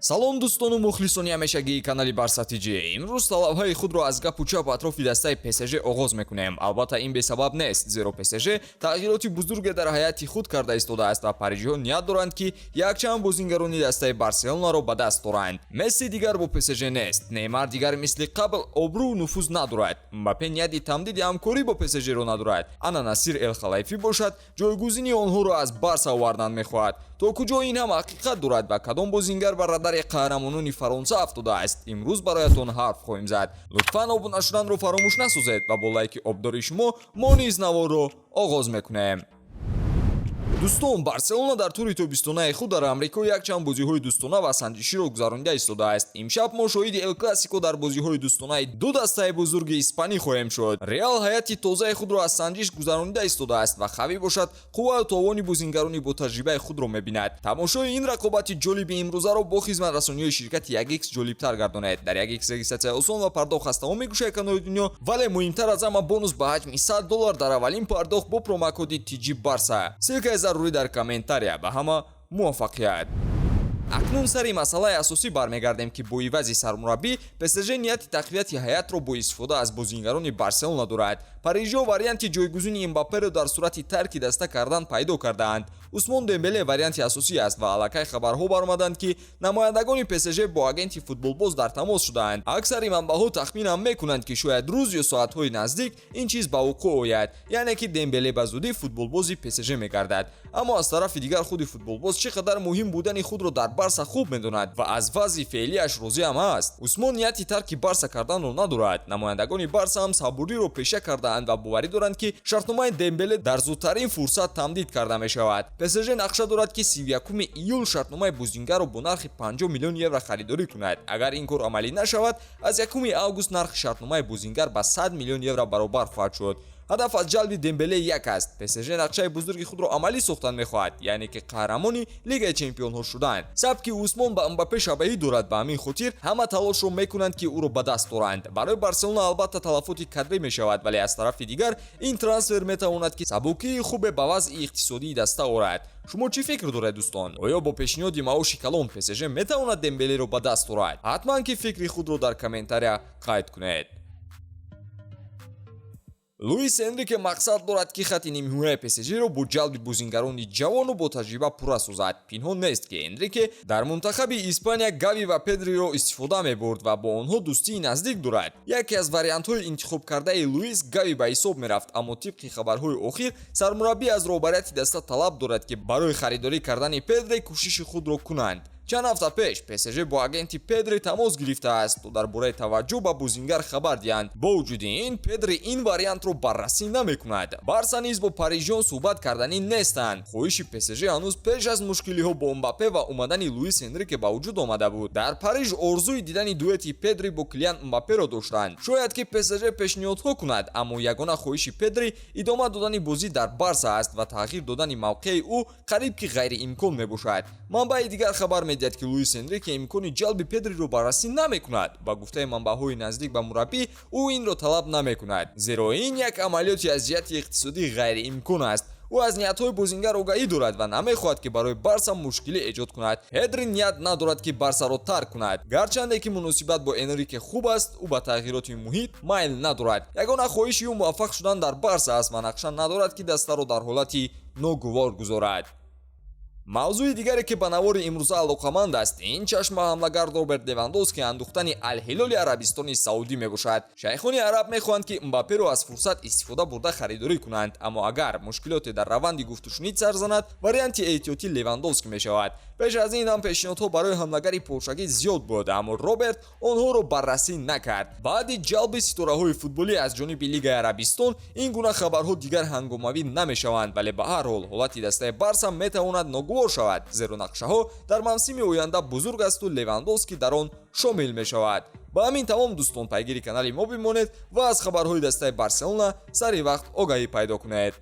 Салом, дӯстону мухлисони ҳамешагии канали Барса ТЖ. Имрӯз талабҳои худро аз гапу чап атрофи дастаи ПСЖ оғоз мекунем. Албатта, ин бесабаб нест, зеро ПСЖ тағйироти бузурге дар ҳайати худ карда истодааст ва парижиҳо ният доранд, ки якчанд бозингарони дастаи Барселонаро ба даст доранд. Месси дигар бо ПСЖ нест, Неймар дигар мисли қабл обрӯу нуфуз надорад, Мбаппе нияти тамдиди ҳамкорӣ бо ПСЖро надорад, ана Насир Эл-Халайфӣ бошад, ҷойгузини онҳоро аз Барса овардан мехоҳад. То куҷо ин ҳам ҳақиқат дорад ва кадом бозингар ба радари қаҳрамонони Фаронса афтодааст, имрӯз бароятон ҳарф хоҳем зад. Лутфан обуна шуданро фаромӯш насозед ва бо лайки обдори шумо мо низ наворро оғоз мекунем. Дӯстон, Барселона дар тури тобистонаи худ дар Амрико якчанд бозиҳои дӯстона ва санҷиширо гузаронида истодааст. Имшаб мо шоҳиди Эл Классико дар бозиҳои дӯстонаи ду дастаи бузурги испанӣ хоҳем шуд. Реал ҳайати тозаи худро аз санҷиш гузаронида истодааст ва Хави бошад, қувваю товони бозингарони бо таҷрибаи худро мебинад. Тамошои ин рақобати ҷолиби имрӯзаро бо хизматрасониҳои ширкати 1X ҷолибтар гардонед. Дар 1X регистратсия осон ва пардохт аз тамоми гӯшаи канори дунё, вале муҳимтар аз ҳама, бонус ба ҳаҷми 100 доллар дар аввалин пардохт бо промокоди TG Барса. Ссылкаи зарурӣ дар комментария. Ба ҳама муваффақият! Акнун сари масъалаи асосӣ бармегардем, ки бо ивази сармураббӣ ПСЖ нияти тақвияти ҳайатро бо истифода аз бозингарони Барселона дорад. Парижиҳо варианти ҷойгузини Мбапперо дар сурати тарки даста кардан пайдо кардаанд. Усмон Дембеле варианти асосӣ аст ва аллакай хабарҳо баромаданд, ки намояндагони ПСЖ бо агенти футболбоз дар тамос шудаанд. Аксари манбаъҳо тахминам мекунанд, ки шояд рӯз ё соатҳои наздик ин чиз ба вуқӯъ ояд, яъне ки Дембеле ба зудӣ футболбози ПСЖ мегардад. Аммо аз тарафи дигар, худи футболбоз чӣ қадар муҳим будани худро дар Барса хуб медонад ва аз вазъи феълиаш розиам аст. Усмон нияти тарки Барса карданро надорад. Намояндагони Барса ҳам сабурӣро пеша кардаанд ва боварӣ доранд, ки шартномаи Дембеле дар зудтарин фурсат тамдид карда мешавад. ПСЖ нақша дорад, ки 31 июл шартномаи бозингарро бо нархи 50 миллион евро харидорӣ кунад. Агар ин кор амалӣ нашавад, аз 1 август нархи шартномаи бозингар ба 100 миллион евро баробар хоҳад шуд. Ҳадаф аз ҷалби Дембеле як аст: ПСЖ нақшаи бузурги худро амалӣ сохтан мехоҳад, яъне ки қаҳрамони Лигаи чемпионҳо шудан. Сабки Усмон ба Мбаппе шабаҳӣ дорад, ба ҳамин хотир ҳама талошро мекунанд, ки ӯро ба даст доранд. Барои Барселона албатта талафоти кадрӣ мешавад, вале аз тарафи дигар ин трансфер метавонад, ки сабукии хубе ба вазъи иқтисодии даста орад. Шумо чӣ фикр доред, дӯстон? Оё бо пешниҳоди маоши калон ПСЖ метавонад Дембелеро ба даст орад? Ҳатман ки фикри худро дар комментария қайд кунед. Луис Энрике мақсад дорад, ки хати нимҳимояи ПСЖро бо ҷалби бозингарони ҷавону бо таҷриба пурра созад. Пинҳон нест, ки Энрике дар мунтахаби Испания Гави ва Педриро истифода мебурд ва бо онҳо дӯстии наздик дорад. Яке аз вариантҳои интихобкардаи Луис Гави ба ҳисоб мерафт, аммо тибқи хабарҳои охир сармураббӣ аз роҳбарияти даста талаб дорад, ки барои харидорӣ кардани Педри кӯшиши худро кунанд. Чанд ҳафта пеш ПСЖ бо агенти Педри тамос гирифтааст, то дар бораи таваҷҷӯҳ ба бозингар хабар диҳанд. Бо вуҷуди ин, Педри ин вариантро баррасӣ намекунад. Барса низ бо парижиён суҳбат карданӣ нестанд. Хоҳиши ПСЖ ҳанӯз пеш аз мушкилиҳо бо Мбаппе ва омадани Луис Энрике ба вуҷуд омада буд. Дар Париж орзуи дидани дуэти Педри бо Килиан Мбапперо доштанд. Шояд ки ПСЖ пешниҳодҳо кунад, аммо ягона хоҳиши Педри идома додани бозӣ дар Барса аст ва тағйир додани мавқеи ӯ қариб ки ғайриимкон мебошад. Манбаи дигар хабар медиҳад, ки Луис Энрике имкони ҷалби Педриро баррасӣ намекунад. Ба гуфтаи манбаъҳои наздик ба мураббӣ, ӯ инро талаб намекунад, зеро ин як амалиёти аз ҷиҳати иқтисодӣ ғайриимкон аст. Ӯ аз ниятҳои бозингар огаҳӣ дорад ва намехоҳад, ки барои Барса мушкилӣ эҷод кунад. Педри ният надорад, ки Барсаро тарк кунад. Гарчанде ки муносибат бо Энрике хуб аст, ӯ ба тағйироти муҳит майл надорад. Ягона хоҳиши ӯ муваффақ шудан дар Барса аст ва нақша надорад, ки дастаро дар ҳолати ногувор гузорад. Мавзӯи дигаре, ки ба навори имрӯза алоқаманд аст, ин чашма ҳамлагар Роберт Левандовски андӯхтани Алҳилоли Арабистони Саудӣ мебошад. Шайхони араб мехоҳанд, ки Мбапперо аз фурсат истифода бурда харидорӣ кунанд, аммо агар мушкилоте дар раванди гуфтушунид сар занад, варианти эҳтиётӣ Левандовски мешавад. Пеш аз ин ҳам пешниҳодҳо барои ҳамлагари полшагӣ зиёд буд, аммо Роберт онҳоро баррасӣ накард. Баъди ҷалби ситораҳои футболӣ аз ҷониби Лигаи Арабистон ин гуна хабарҳо дигар ҳангомавӣ намешаванд, вале ба ҳар ҳол ҳолати дастаи Барса метавонад ногувор шавад, зеро нақшаҳо дар мавсими оянда бузург асту Левандовски дар он шомил мешавад. Ба ҳамин тамом, дӯстон. Пайгири канали мо бимонед ва аз хабарҳои дастаи Барселона сари вақт огаҳӣ пайдо кунед.